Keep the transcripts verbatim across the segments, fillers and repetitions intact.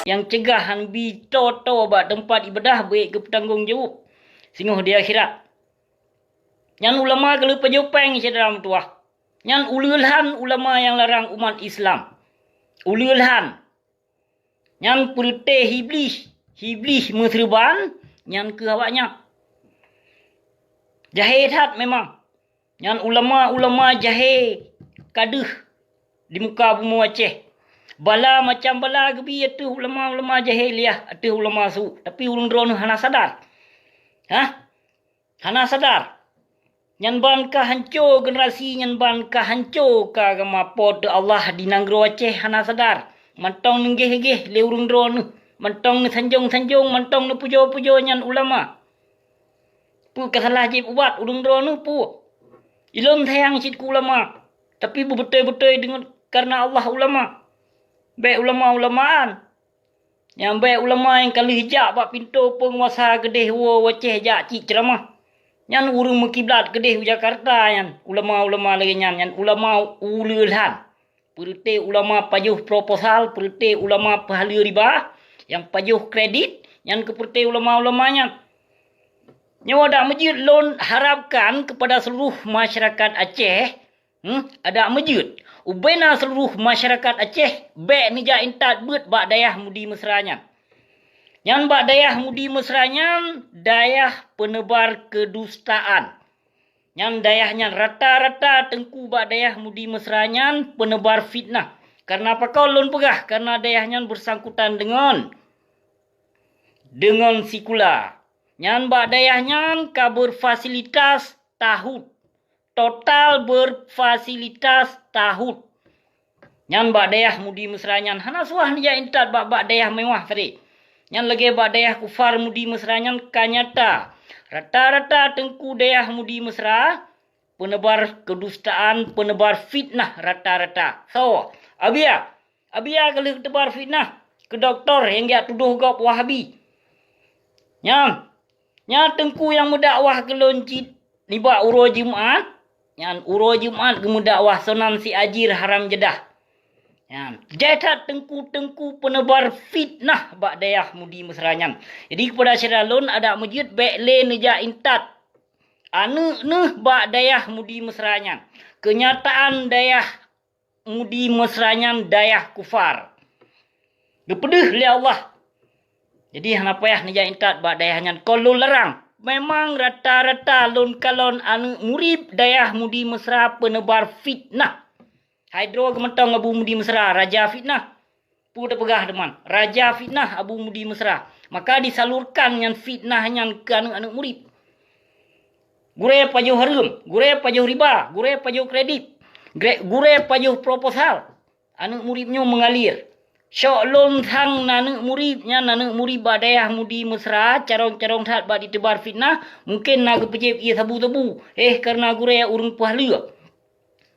nyang cegah han bi toe-toe bak teumpat iébadah beuék geupeutanggong jaweueb singoh di akhirat. Nyan ulama ka lheueh pajoh péng syedara meutuwah. Nyan uleue lhan ulama nyang larang umat Islam. Uleue lhan. Nyan peureuté Iblih, Iblih meuseureuban, nyan keu awaknyan. Jahé that memang. Nyan ulama-ulama jahé ka deuh di muka bumoe Aceh. Bala macam bala geubi ateueh ulama-ulama jahé liah, ateueh ulama su, tapi ureuëng droeneueh hana sadar. Hah? Hana sadar. Nyan ban ka hanco generasi, nyan ban ka hanco ka agama Po teu Allah di nanggroe Aceh hana sadar. Mantong neugeh-geh lé ureuëng droeneueh, mantong neusanjong-sanjong, mantong neupujoe-pujoe nyan ulama. Peue ka salah jieb ubat ureuëng droeneueh peue? Ilôn sayang cit keu ulama, tapi beubeutôi-beutôi deungon kareuna Allah ulama. Bék ulama-ulamaan. Nyang bék ulama nyang ka lheueh jak bak pintoe peunguasa keudeh woe u Aceh jak cit ceuramah. Nyan ureuëng meukiblat keudeh u Jakarta nyan, ulama-ulama lagée nyan, nyan ulama uleue lhan. Peureuté ulama pajoh proposal, peureuté ulama peuhaleue riba, nyang pajoh kredit, nyan keu peureuté ulama-ulama nyan. Nyoe dak meujeuet lôn harapkan keupada seuluruh masyarakat Aceh, hmm, adak meujeuet, ubena seuluruh masyarakat Aceh bék neujak intat beuet bak dayah Mudi Mesra nyan. Nyan bak dayah Mudi Mesra nyan dayah peuneubar keudustaan. Nyan dayah nyan rata-rata teungku bak dayah Mudi Mesra nyan peuneubar fitnah. Kareuna pakon lôn peugah? Kareuna dayah nyan beusangkutan deungon, deungon sikula. Nyan bak dayah nyan ka beufasilitas taghut, total beufasilitas taghut. Nyan bak dayah Mudi Mesra nyan hana suah neujak intat bak, bak dayah mewah tadi. Nyan lagée bak dayah kufar Mudi Mesra nyan ka nyata. Rata-rata teungku dayah Mudi Mesra peuneubar keudustaan, peuneubar fitnah rata-rata. Soe? Abia. Abia ka lheueh teubar fitnah keu doktor nyang geujak tudoh gob Wahabi. Nyan, nyan teungku nyang meudakwah keu lôn cit nibak uroe Jumat, nyan uroe Jumat geumeudakwah sonan si ajir haram jadah. Nyan, jai that teungku-teungku peuneubar fitnah bak dayah Mudi Mesra nyan. Jadi keupada syedara lôn adak meujeuet bék lé neujak intat aneuëk neuh bak dayah Mudi Mesra nyan. Keunyataan dayah Mudi Mesra nyan dayah kufar. Geupeudeuh lé Allah. Jadi hana payah neujak intat bak dayah nyan kon lôn larang. Memang rata-rata lôn kalon aneuëk murit dayah Mudi Mesra peuneubar fitnah. Hai droe geumantong Abu Mudi Mesra, raja fitnah. Peue teupeugah teuma, raja fitnah Abu Mudi Mesra. Maka disalurkan nyan fitnah nyan keu aneuëk-aneuëk murit. Gurée pajoh hareuem, gurée pajoh riba, gurée pajoh kredit, gre-, gurée pajoh proposal. Aneuëk murit nyoe meungalir. Syok lôn sang na aneuëk murit nyan, aneuëk murit bak dayah Mudi Mesra, carông-carông that bak diteubar fitnah, mungken na geupeujép ié sabu-sabu. Eh, kareuna gurée ureuëng peuhaleue.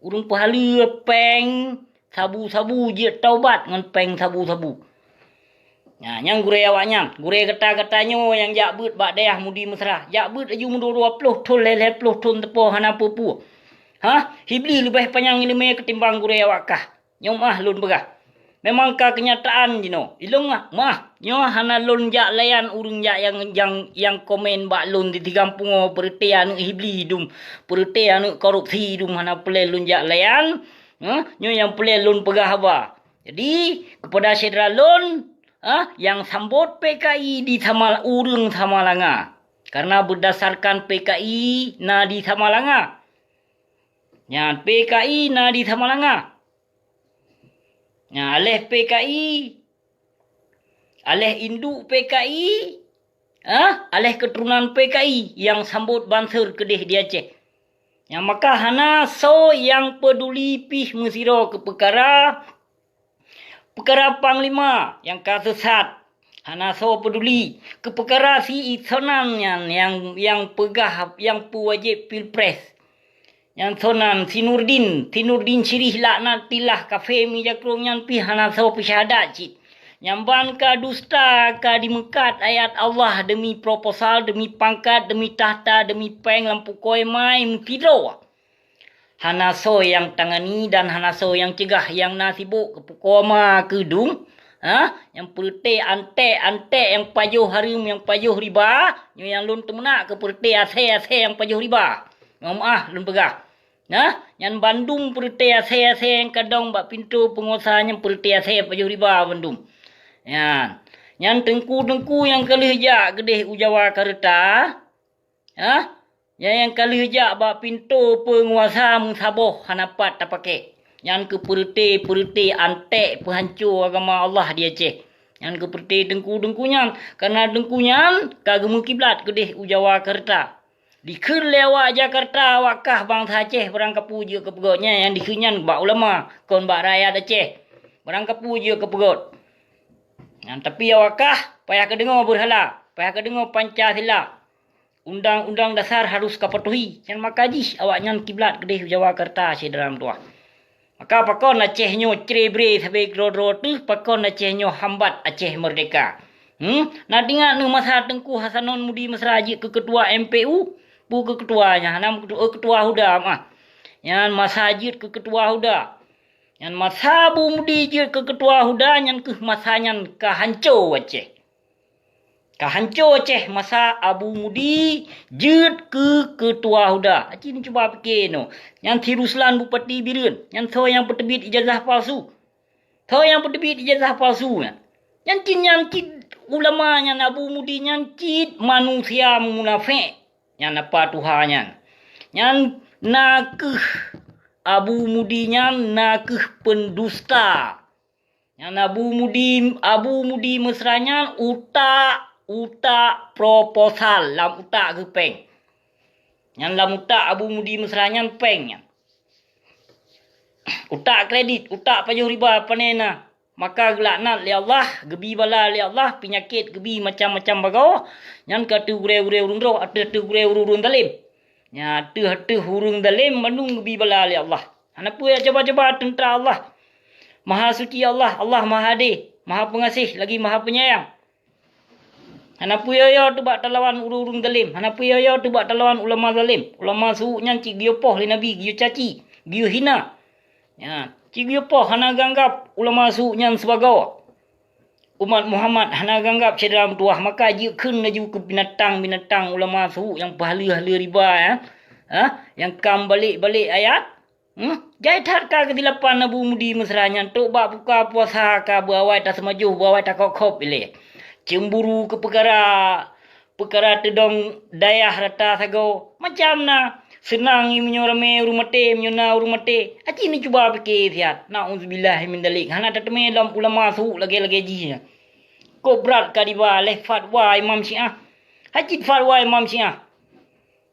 Ureuëng peuhaleue péng sabu-sabu jeuet taubat ngon péng sabu-sabu. Nah, nyang gurée awaknyan, gurée gata-gata nyoe nyang jak beuet bak dayah Mudi Mesra. Jak beuet laju meudua-dua ploh thon, lhée-lhée ploh thon teupo hana peue-peue. Hah? Iblih leubeh panyang iéleumé keutimbang gurée awak kah. Nyoe meuah lôn peugah. Memang ka keunyataan jinoe. Ilôn meuah, nyoe hana lôn jak layan ureuëng jak nyang, nyang, nyang komen bak lôn di tigampue nyoe peureuté aneuëk iblih dum, peureuté aneuëk korupsi dum hana peureulée lôn jak layan. Hah? Nyoe nyang peureulée lôn peugah haba. Jadi, keupada syedara lôn, hah, nyang sambot P K I di Samal-, ureuëng Samalanga. Kareuna beudasarkan P K I na di Samalanga. Nyan P K I na di Samalanga. Nyan aléh P K I, aléh induek P K I, ah, aléh keuturonan P K I nyang sambot banser keudeh di Aceh. Nyang maka hana soe nyang peuduli pih meusidroe keu peukara, peukara panglima nyang ka seusat. Hana soe peuduli keu peukara si Isonan nyan nyang, nyang peugah, nyang peuwajéb pilpres. Nyan sonan si Nurdin, si Nurdin Sirih laknatillah kafé mi jakrong nyan pih hana soe peusyahadat cit. Nyang ban ka dusta, ka dimeukat ayat Allah deumi proposal, deumi pangkat, deumi takhta, deumi péng lam pukoe mai meusidroe. Hana soe nyang tangani dan hana soe nyang cegah, nyang na sibok keu pukoe ma keudung, Ha? Nyang peureuté anték-anték nyang pajoh hareuem, nyang pajoh riba, nyoe nyang lôn teumeunak keu peureuté asée-asée nyang pajoh riba. Nyoe meu'ah lôn peugah. Nah, nyan bandum peureuté asée-asée nyang kadong bak pintoe peunguasa nyan peureuté asée pajoh riba bandum. Nyan, nyan teungku-teungku nyang ka lheueh jak keudeh u Jawa Kareta, ha? Nyan nyang ka lheueh jak bak pintoe peunguasa meusaboh hana pat tapaké. Nyan keuh peureuté-peureuté anték peuhanco agama Allah di Aceh. Nyan keuh peureuté teungku-teungku nyan, kareuna teungku nyan ka geumeukiblat keudeh u Jawa Kareta. Dikheun lé awak Jakarta, awak kah bansa Aceh barang kapeue jeuet keu peugét nyan, nyang dikheun nyan bak ulama, kon bak rakyat Aceh. Barang kapeue jeuet keu peugét. Nyan, tapi awak kah payah kadeungoe beurhala, payah kadeungoe Pancasila. Undang-undang dasar harus kapatuhi. Nyan maka jih awaknyan kiblat keudeh Jawa Karta syedara meutuwah. Maka pakon Aceh nyoe cre-bre sabe keudroe-droe teuh, pakon Aceh nyoe hambat Aceh merdeka. Hmm? Na teuingat neuh masa Teungku Hasanon Mudi Mesra jeuet keu keutua M P U? Peue keu keutua nyan, hana meuketu-, eh, keutua HUDA meu'ah. Nyan masa jeuet keu keutua HUDA. Nyan masa Abu Mudi jeuet keu keutua HUDA, nyan keuh masa nyan ka hanco Aceh. Ka hanco Aceh masa Abu Mudi jeuet keu keutua HUDA. Aci neucuba pike inoe. Nyan si Ruslan Bupati Bireuen. Nyan soe nyang peuteubiet ijazah palsu? Soe nyang peuteubiet ijazah palsu nyan? Nyan cit, nyan cit ulama nyan, Abu Mudi nyan cit manusia munafék. Nyan apa tuha nyan? Nyan na keuh Abu Mudi nyan na keuh pendusta. Nyan Abu Mudi, Abu Mudi Mesra nyan utak, utak proposal, lam utak geuh péng. Nyan lam utak Abu Mudi Mesra nyan péng nyan. Utak kredit, utak pajoh riba pane na. Maka geulaknat lé Allah, geubi bala lé Allah, peunyakét geubi macam-macam bagoe, nyan keu ateueh gurée-gurée ureuëng droe, ateueh-ateueh gurée ureuëng-ureuëng zalém. Nyan ateueh-ateueh ureuëng zalém mandum geubi bala lé Allah. Hana peue jak coba-coba teuntra Allah. Maha suci Allah, Allah Maha Adé, Maha Peungaséh lagi Maha Peunyayang. Hana peue yo-yo teuh bak talawan ureuëng-ureuëng zalém, hana peue yo-yo teuh bak talawan ulama zalém. Ulama su' nyan cit geuyue poh lé Nabi, geuyue caci, geuyue hina. Nyan, cit geuyue poh hana geuanggab ulama su' nyan sibagoe umat Muhammad, hana geuanggab syedara meutuwah, maka jikheun laju keu binatang-binatang ulama su' nyang peuhaleue-haleue riba, ya. Ha? Nyang ka meubalek-balek ayat. Hmm? Jai that ka keusilapan Abu Mudi Mesra nyan, trok bak buka puasa ka beuawai taseumajoh, beuawai takop-kop ilée. Cemburu keu peukara, peukara teudong dayah rata sagoe. Macam na, seunang meunyoe ramé ureuëng maté, meunyoe na ureuëng maté. Aci neucuba pike siat. Na'udzubillah min dzalik. Hana tateumé lom ulama su' lagée-lagée jih nyan. Kok brat ka diba lé fatwa imam Syiah. Hana cit fatwa imam Syiah.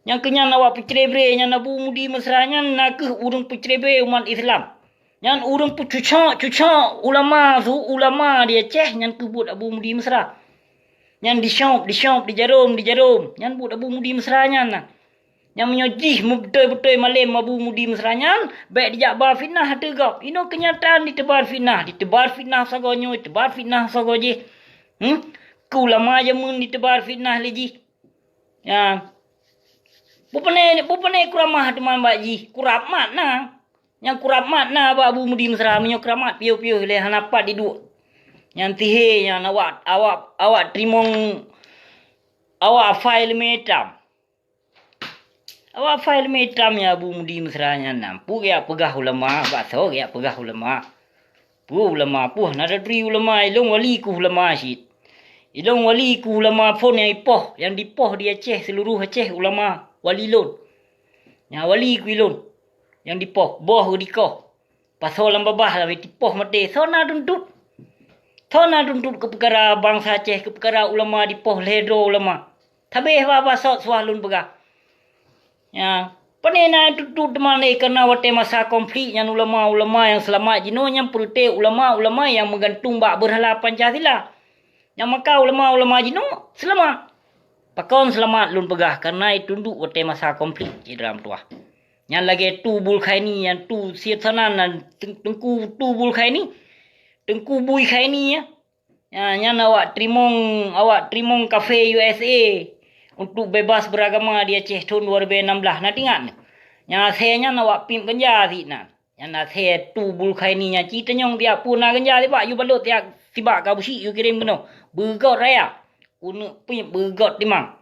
Nyang keu nyan awak peucrebre nyan Abu Mudi Mesra nyan na keuh ureuëng peucrebre umat Islam. Nyan ureuëng peucucok-cucok ulama su' ulama di Aceh nyan keuh buet Abu Mudi Mesra. Nyan disop, disop, dijarom, dijarom. Nyan buet Abu Mudi Mesra nyan na. Nyan meunyoe jih meubeutôi-beutôi malem Abu Mudi Mesra nyan, bék dijak ba fitnah ateueh gob. Inoe keunyataan ditebar fitnah, ditebar fitnah sagoe nyoe, ditebar fitnah sagoe jih. Hmm? Keu ulama jameun ditebar fitnah lé jih. Ya. Bukon, bukon keuramah teuma bak jih, kurab mat na. Nyang kurab mat na bak Abu Mudi Mesra, meunyoe kuramat piôh-piôh lé hana pat diduek. Nyan tihé nyan awak, awak, awak teurimong, awak afai leumé itam. Awak afai leumé itam nyan Abu Mudi Mesra nyan na. Peue geujak peugah ulama, bak soe geujak peugah ulama. Peue ulama, peue na taturi ulama, ilôn wali keuh ulama cit. Ilôn wali keuh ulama phon nyang ipoh, nyang dipoh di Aceh, seuluruh Aceh ulama wali lôn. Nyan wali keuh ilôn nyang dipoh, boh dikoh. Pasoe lam babah lawét dipoh maté, soe na tuntot? Soe na tuntot keu peukara bansa Aceh, keu peukara ulama dipoh lhée droe ulama? Tabeh babah sot suah lôn peugah. Ya, pane na tuntot teuma lé, kareuna watée masa konflik nyan ulama-ulama nyang seulamat jinoe nyan peureuté ulama-ulama nyang meugantung bak beurhala Pancasila. Nyang maka ulama-ulama jinoe seulamat. Pakon seulamat lôn peugah, kareuna ituntot watée masa konflik cit dalam tuah. Nyan lagée Tu Bulkhaini, nyan Tu Syed Sanan, nan Teung-, Teungku Tu Bulkhaini, Teungku Bui Khaini, ya. Ya, nyan awak teurimong, awak teurimong kafé U S A untuk bebas beragama di Aceh thon dua ribu enam belas. Na teuingat? Nyang asée nyan awak piep ganja sit nan. Nyan asèe tu Bulkhaini nyan, ci tanyong tiep peue na ganja sibak, yue balot tiep sibak ka beusi yue kirém keunoe. Beugot raya. Keuneuk pih beugot timang.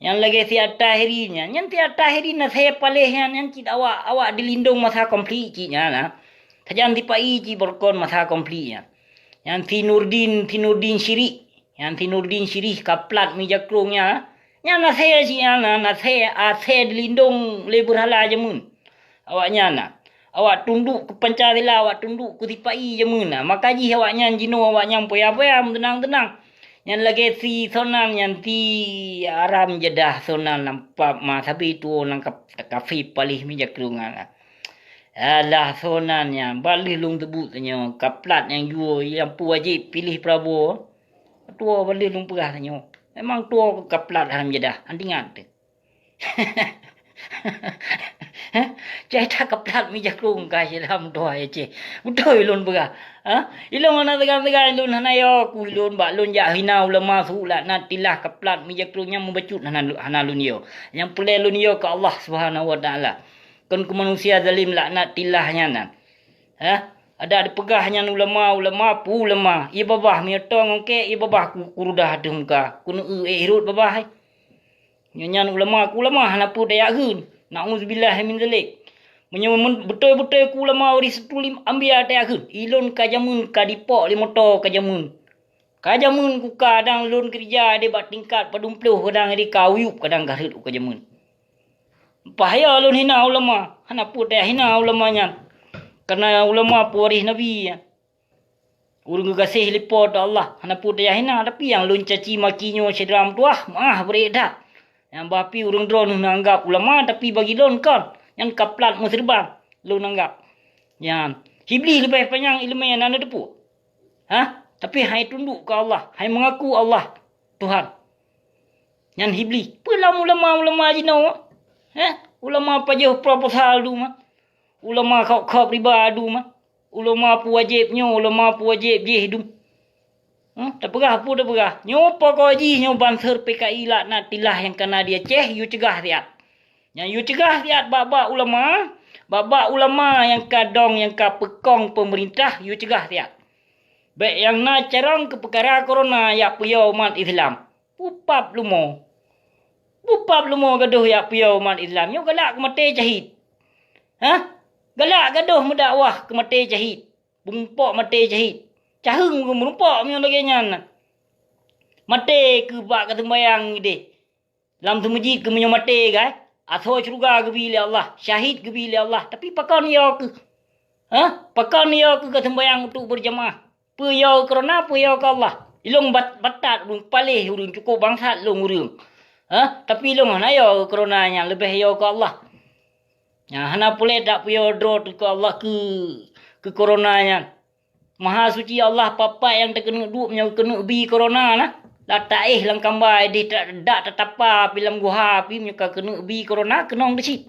Nyang lagèe si At-Tahiri nyan, nyan si At-Tahiri na asèe paléh nyan, nyan cit awak, awak dilindong masa konflik cit nyan na. Sajan sipa-i cit beurukon masa konflik nyan. Nyan si Nurdin, si Nurdin Syirik. Nyan si Nurdin Syirik ka plat mi jakrong nyan. Nyan asèe cit nyan na, asèe, asèe dilindong lé beurhala jameun. Awaknyan na, awak tunduk keu Pancasila, awak tunduk keu sipa-i jameun na. Maka jih awaknyan jinoe awaknyan poya-poya meuteunang-teunang. Nyan lagèe si Sonan nyan, si haram jadah Sonan lam pap ma sabe tuwoe nang kaf-, kafé paléh mi jakrong nyan. Alah Sonan nyan, bah lheueh lôn teubuet tanyoe, ka plat nyang jua nyang peu wajéb piléh Prabowo. Tuwoe bah lheueh lôn peugah tanyoe. Memang tuwoe ka plat haram jadah, hana ingat teuh. Cai that ka plat mi jakrong ka syedara meutuah ya ceh. Beutôi lôn peugah. Ha? Ilôn hana teuga-teuga lôn hana yo ku lôn bak lôn jak hina ulama su laknatillah ka plat mi jakrong nyang mubacut hana, hana lôn yo. Nyang peureulèe lôn yo keu Allah Subhanahu Wa Taala. Kon keu manusia zalim laknatillah nyan na. Ha? Ada dipeugah nyan ulama, ulama, peue ulama. Ie babah meunyoe toe ngon kèk, ie babah ku, kurudah ateueh muka. Keuneuk eu ék rhot babah hai. Nyoe nyan ulama, ku ulama hana peue tajak kheun. Na'udzubillah min dzalik. Meunyoe mun beutôi-beutôi ku ulama uri seutulim ambia tajak kheun. Ilôn ka jameun ka dipok lé moto ka jameun. Ka jameun ku kadang lôn keurija deh bak tingkat padum ploh kadang deh ka uyup kadang ka rhot u ka jameun. Bahaya lôn hina ulama, hana peue tajak hina ulama nyan. Karena ulama pewaris Nabi nyan. Ureueng geugaséh lé Po teu Allah, hana peue tajak hina, tapi nyang lôn caci maki nyoe syedara meutuah, meu'ah bri that. Nyang bah pi ureueng droeneuh neuanggap ulama, tapi bagi lôn kon, nyan ka plat meuseureuban lôn anggap. Nyan, Iblih leubeh panyang ileumèe na neuteupeue. Hah? Tapi hai tunduk keu Allah, hai meungaku Allah Tuhan. Nyan Iblih. Peue lam ulama-ulama jinoe? Heh? Ulama pajoh proposal dum, ah. Ulama khok-khok riba dum, ah. Ulama peue wajéb nyoe, ulama peue wajéb jéh dum. Hah? Tapeugah peue tapeugah. Nyoe pokok jih nyoe banser P K I laknatillah nyang kana di Aceh, yue ceugah siat. Nyang yue ceugah siat bak-bak ulama, bak-bak ulama nyang ka dong, nyang ka peukong peumeurintah, yue ceugah siat. Bèk nyang na carông keu peukara korona jak peuyo umat Islam. Peue pap leumo? Peue pap leumo gadôh jak peuyo umat Islam? Nyoe galak keu maté cahit. Hah? Galak gadôh meudakwah keu maté cahit. Beumuphom maté cahit. Caheueng keu meurumpok meunyoe lagèe nyan. Maté keu bak ka seumbahyang idéh. Lam seumeujid keu meunyoe maté, gai, asoe syeuruga geubi lé Allah, syahid geubi lé Allah, tapi pakon yo keuh? Hah? Pakon yo keuh ka seumbahyang untuk beurjamaah? Peue yo keu korona, peue yo keu Allah? Ilôn bat-, batat ureueng paléh ureueng, cukôp bangsat lôn ureueng. Hah? Tapi ilôn hana yo keu korona nyan, leubeh yo keu Allah. Nyan hana puléh dak peuyo droe teuh keu Allah keu, keu korona nyan. Maha suci Allah, peue-peue nyang takeuneuk duek meunyoe keuneuk bi korona na. Dak taéh lam kamba idéh, dak tatapa pi lam guha pi meunyoe ka keuneuk bi korona, keunong teuh cit.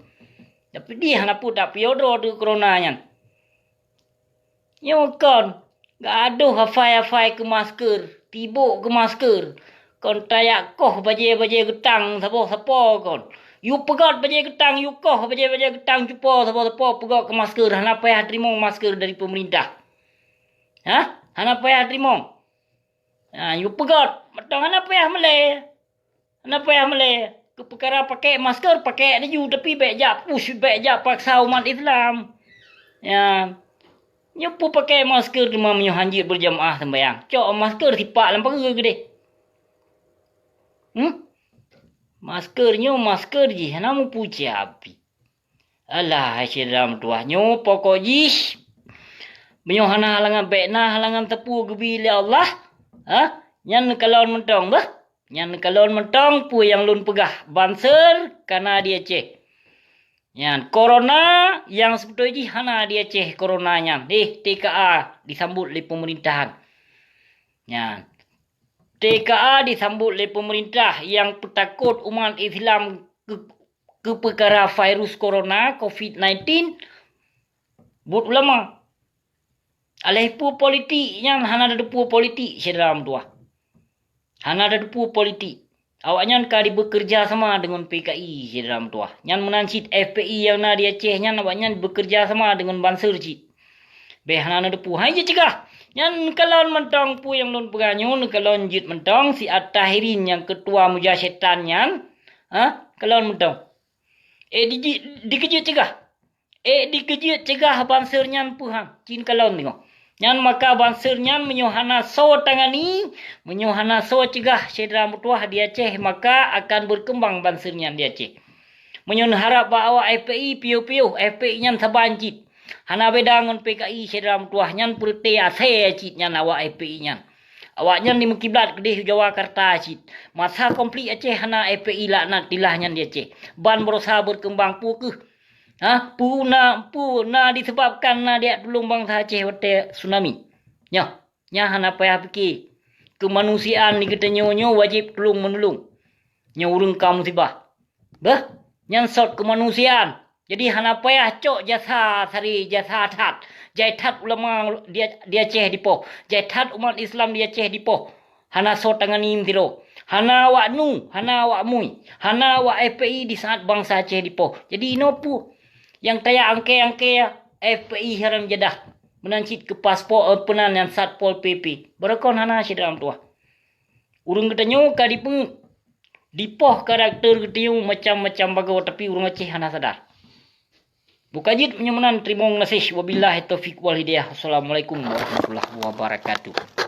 Tapi dih hana peue dak peuyo droe teuh korona nyan. Nyoe kon, gadôh hafai-hafai keu masker, tibok keu masker. Kon tajak koh bajèe-bajèe geutang saboh sapo kon. Yue peugöt bajèe geutang, yue koh bajèe-bajèe geutang cupo saboh sapo peugöt keu masker, hana payah teurimong masker dari peumeurintah. Hah? Hana payah teurimong. Ha, yue peugöt, mantong hana payah meulèe. Hana payah meulèe. Keu peukara pakèk masker, pakèk laju, tapi bèk jak push, bèk jak paksa umat Islam. Ya. Nyoe peue pakèk masker teuma meunyoe hanjeuet beurjamaah seumbahyang. Cok masker sipak lam pageue keudéh. Hmm? Masker nyoe masker jih hana meupuja pih. Alah, hai syedara meutuah, nyoe pokok jih. Meunyoe hana halangan, bèk na halangan sapeue geubi lé Allah, ha? Nyan neukalon mantong, bah. Nyan neukalon mantong peue nyang lôn peugah, banser kana di Aceh. Nyan, korona nyang seubeutôi jih hana di Aceh korona nyan. Eh, T K A disambot lé peumeurintah. Nyan. T K A disambot lé peumeurintah nyang peutakot umat Islam keu, keu peukara virus korona, covid nineteen, buet ulama. Alah peue politik nyan hana tateupeue politik, syedara meutuah. Hana tateupeue politik. Awaknyan ka dibeukeureuja sama deungon P K I, syedara meutuwah. Nyan meunan cit F P I nyang na di Aceh nyan, awaknyan beukeureuja sama deungon banser cit. Beh hana neuteupeue, hai jeuet cegah. Nyan neukalon mantong peue nyang lôn peugah nyoe, neukalon jeuet mantong si At-Tahirin nyang keutua muja setan nyan. Ha? Kalon mantong. Eh, di, di, dikeujeuet cegah. Eh, dikeujeuet cegah banser nyan peue han, cit kalon teungoh. Nyan maka banser nyan meunyoe hana soe tangani, meunyoe hana soe cegah syedara meutuwah di Aceh, maka akan beukeumbang banser nyan di Aceh. Meunyoe neuharab bak awak F P I piôh-piôh, F P I nyan saban cit. Hana beda ngon P K I syedara meutuwah, nyan peureuté asée cit nyan awak F P I nyan. Awaknyan jimeukiblat keudeh u Jawa Karta cit. Masa konflik Aceh hana F P I laknatillah nyan di Aceh. Ban beurusaha beukeumbang peue keuh. Ha? Peue na, peue na disebabkan na dijak tulông bansa Aceh watée tsunami? Nyoe, nyan hana payah pike. Keumanusiaan di geutanyoe nyoe wajéb tulông meunulông. Nyoe ureuëng ka musibah. Beuh, nyan sot keumanusiaan. Jadi hana payah cok jasa sari, jasa that. Jai that ulama di, di Aceh dipoh. Jai that umat Islam di Aceh dipoh. Hana soe tangani meusidroe. Hana awak nu, hana awak mui. Hana awak F P I di saat bansa Aceh dipoh. Jadi inoe peue nyang tajak angkée-angkée F P I haram jadah. Meunan cit keu paspor, eh, peunan nyang Satpol P P. Barokon hana syedara meutuwah. Ureuëng geutanyoe ka dipeungeut. Dipoh karakter geutanyoe macam-macam bagoe, tapi ureuëng Aceh hana sadar. Buka jeuet meunyoe meunan, teurimong gaséh. Wabillahi taufiq wal hidayah. Assalamualaikum warahmatullahi wabarakatuh.